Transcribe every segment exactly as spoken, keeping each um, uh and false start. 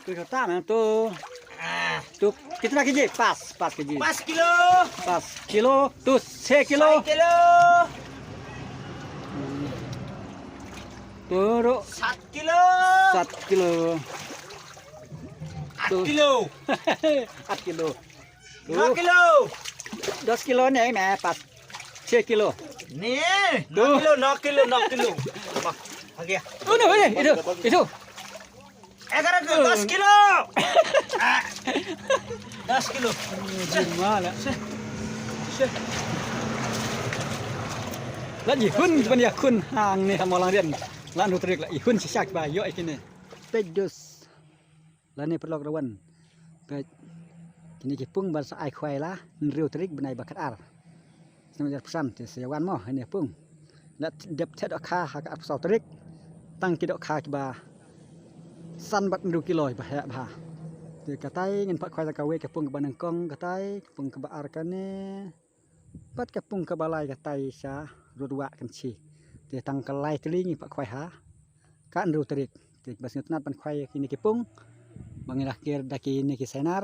तो होता है तो। तो कितना केजी? पाँच, पाँच केजी। पाँच किलो। पाँच किलो तो छः किलो। छः किलो। तो सात किलो। सात किलो। आठ किलो। आठ किलो। नौ किलो। दस किलो नहीं, मैं पाँच, छः किलो। नहीं, नौ किलो, नौ किलो, नौ किलो। वाह, आ गया। Oh, no, eh, itu, itu. एघार किलो, दस किलो। आ, दस किलो। Gimana? Lah, ihun, ban ihun hang ne, ha Mawlangrian. Lah, hynriew tarik lah, ihun shisha ba ïoh ïa kine. Peit dus. Lane paralok ruh wan. Peit. Kine ki pung ba sa ai khwai la, hynriew tarik bnai ba khatar. Snem hajar pyrshang te sa ïa wan mo, ine pung. La dep thied dohkha ha ka arphew saw tarik. Tang ki dohkha kiba san bad hynriew kilo ba heh bha. Te katai ngin pat khwai sa kawei ka pung kaba nyngkong katai, ka pung kaba ar kane. Bad ka pung kaba lai katai sa rud wah kan shi. Te tang ka lai tylli ngi pat khwai ha ka hynriew tarik. Te ba sngewtynnat ban khwai kine ki pung. Ba ngi la kir da kine ki sainar.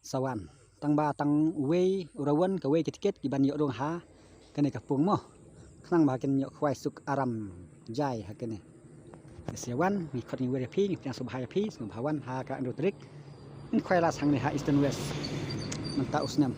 Sa wan. Tang ba tang uwei u ra wan kawei ki tiket ki ban ïoh rung ha kane ka pung mo. Khnang ba kin ïoh khwai suk aram jai ha kane. Te sa wan ngi khot ngi wer ïa phi, ngi pdiang sngewbha ïa phi, sngewbha wan ha ka hynriew tarik. Ngin khwai la hangne ha Eastern West. Mynta u snem.